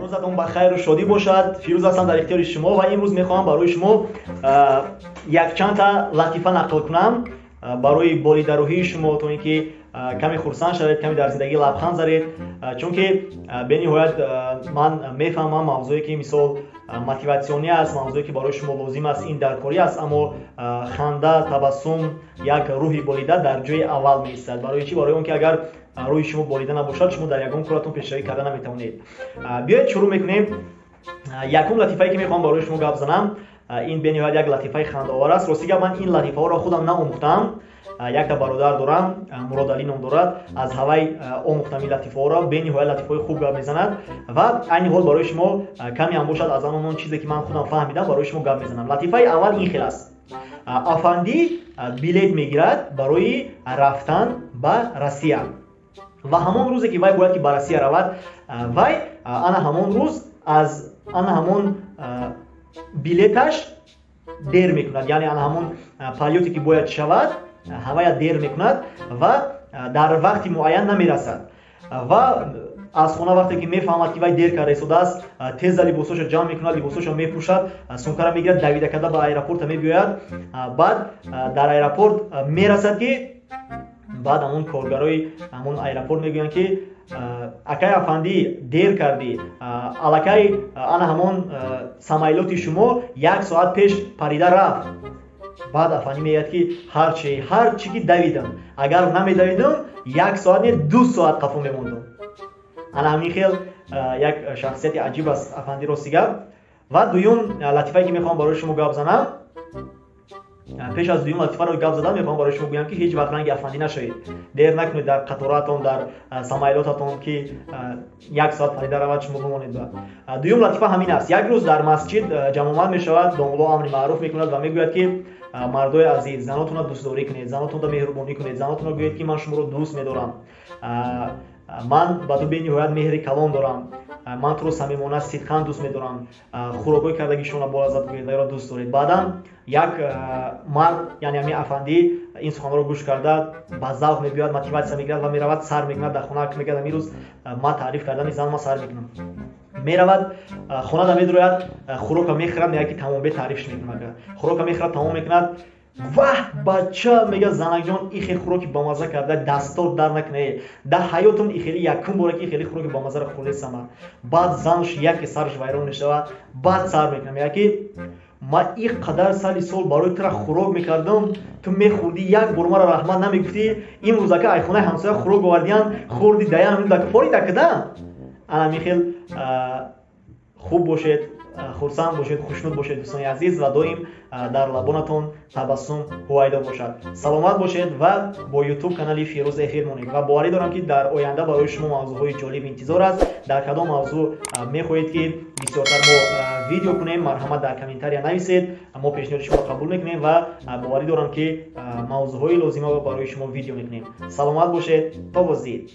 Рӯзатон ба хайру шодӣ бошад. Фирӯз ҳастам дар ихтиёри шумо ва имрӯз мехоҳам барои шумо якчандта латифа нақл кунам барои болидарӯҳии шумо, то ин ки каме хурсанд шавед, каме дар зиндагӣ лабханд заред, чунки бениҳоят ман мефаҳмам, мавзӯе ки мисол мотиватсионӣ аст, мавзӯе ки барои шумо лозим аст, ин даркорӣ аст, аммо ханда, табассум, як рӯҳи болида дар ҷои аввал меистад. Барои чӣ? Барои он ки агар рӯҳи шумо болида набошад, шумо дар ягон коратон пешравӣ карда наметавонед. Биёед, шурӯъ мекунем. Якум латифае ки мехоҳам барои шумо гап занам, ин бениҳоят як латифаи хандаовар аст. Рости гап, ман ин латифаҳоро худам наомӯхтаам. Якта бародар дорам, Муродалӣ ном дорад, аз ҳавай омӯхтам ин латифаҳоро. Бениҳоят латифаҳои хуб гап мезанад ва айни ҳол барои шумо каме ҳам бошад аз он чизе ки ман худам фаҳмидам, барои шумо гап мезанам. Латифаи аввал ин хел аст. Афандӣ билет мегирад барои рафтан ба Россия ва ҳамон рӯзе ки вай бояд ки ба Россия равад, вай ана ҳамон рӯз аз ана ҳамон билеташ дер мекунад, яъне ана ҳамон полёте ки бояд шавад, ҳавая дер мекунад ва дар вақти муайян намерасад. Ва аз хона вақте ки мефаҳмад, ки вай дер карда истодааст, теза либосошо ҷамъ мекунад, либосошо мепӯшад, сумкара мегирад, давида карда ба аэропорта мебиёяд. Баъд дар аэропорт мерасад, ки баъд ҳамон коргарои ҳамон аэропорт мегӯянд, ки акай афандӣ, дер кардӣ, аллакай ана ҳамон самолёти шумо як соат пеш парида рафт. Баъд афандӣ мегӯяд, ки ҳарчи ҳарчи ки давидам, агар намедавидам, як соат не, 2 соат қафо мемондам. Ана ҳамин хел як шахсияти аҷиб аст афандӣ, рости гап. Ва дуюм латифае ки мехоҳам барои шумо гап занам, пеш аз дуюм латифаро гап задан, мехоҳам барои шумо гӯям, ки ҳеҷ вақт ранги афандӣ нашавед, дер накунед дар қаторатон, дар самолётатон, ки як соат парида равад, шумо бимонед. Дуюм латифа ҳамин аст. Як рӯз дар масҷид ҷамомат мешавад, домулло амри маъруф мекунад ва мегӯяд, ки мардои азиз, занотонро дӯстдорӣ кунед, занотонро меҳрубонӣ кунед, занотонро гӯед, ки ман шуморо дӯст медорам, ман ба ту бениҳоят меҳри калон дорам, ман туро самимона, сидқан дӯст медорам, хӯрокҳои кардагишонро болаззат гӯед ва ёро дӯст доред. Баъдан як мард, яъне ҳамин афандӣ, ин суханҳоро гӯш карда, ба завқ мебиёяд, мотиватсия мегирад ва меравад, сар мекунад дар хона, мегӯяд: «Амирӯз ман таъриф кардани зан ма сар мекунам». Меравад, хонада медрояд, хӯрока мехӯрад, мегӯяд, ки тамом, бе таърифш мекунад. Хӯрока мехӯрад, тамом мекунад. «Ваҳ, бача, — мега занакҷон, — и хел хӯроки бамазза карда, дастор дар накунае, дар ҳаётум и хели якум бора ки хели хӯроки бамаззаро хӯрдесама». Баъд занаш яке сараш вайрон мешавад, баъд сар мекунад, мега, ки ман и қадар сали сол барои тура хӯрок мекардам, ту мехӯрдӣ, як бор мара раҳмат намегуфтӣ. Имрӯз ака айхонаи ҳамсоя хӯрок овардиян, хӯрди, даян форида када. Ана михел хуб бошед, хурсанд бошед, хушнуд бошед, дӯстони азиз, ва доим дар лабонатон табассум ҳувайдо бошад. Саломат бошед ва бо Ютуб канали Фирӯз эфир монед. Ва боварӣ дорам, ки дар оянда барои шумо мавзӯъҳои ҷолиб интизор аст. Дар кадом мавзӯъ мехоҳед, ки бисёртар мо видео кунем, марҳамат, дар комментария нависед. Мо пешниҳоди шуморо қабул мекунем ва боварӣ дорам, ки мавзӯъҳои лозимаро барои шумо видео мекунем. Саломат бошед, то боздид.